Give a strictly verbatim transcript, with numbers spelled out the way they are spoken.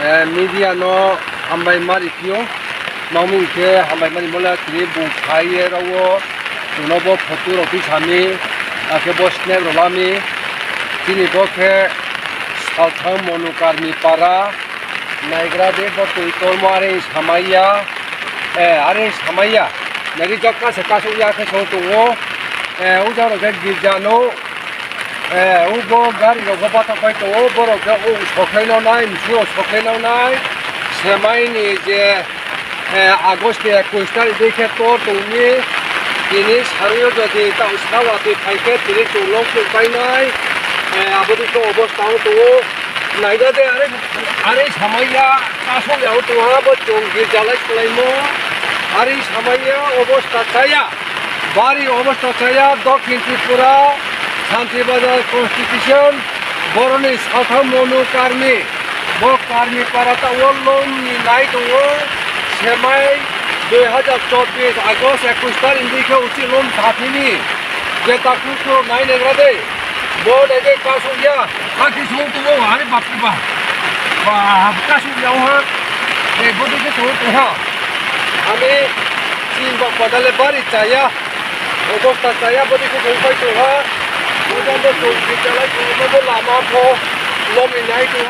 Media no hambai mari phi ou, mangmi khe hambai mari mo le tini bung phai ye rao wo, chung no bo photo rao tuisa mi, akhe bo snap rao la mi, chini bo khe Salthang Monu Karmi Para, naigra de bo toi tormo are samai ya, are samai ya, nai di jokka se kasouh ya khe song tong ou, ojang rao khe girja no, ubo gari rao pho bathaohpai tong ou, borao khe ong sokhlai nang nai, msu rao sokhlai nang nai, semai ni je August ni ekush tarikh dei khe tor tong mi, tini sarui yo jodi taoh sa watoi phai khe tini chung longkhouh pai nai, abo dei khe obosta wo tong ou, nai di de, are samai ya, kasouh ya wo tong ha, bo chung girja lai khlaimo, are samai ya, obosta chá ya. Bari obosta chá ya, Dokhin Tripura, Santirbazar constitution, boro ni Salthang Monu Karmi, bo Karmi Para taoh wo lom ni nai tong ou, semai dui hazar chobbish August ekush tarikh dei khe uchih lom sa phi mi, je takhu kuro nai naigra de, bo nai de kasouh ya, akhe song tong ou, are bapre ba, ba, kasouh ya ha, bo dei khe song tong ha, ami chini ba pada le bari chá ya, obosta chá ya, bo dei khe song pai tong ha, ojang bo chung girja lai khlaimo bo lama pho lom ni nai tong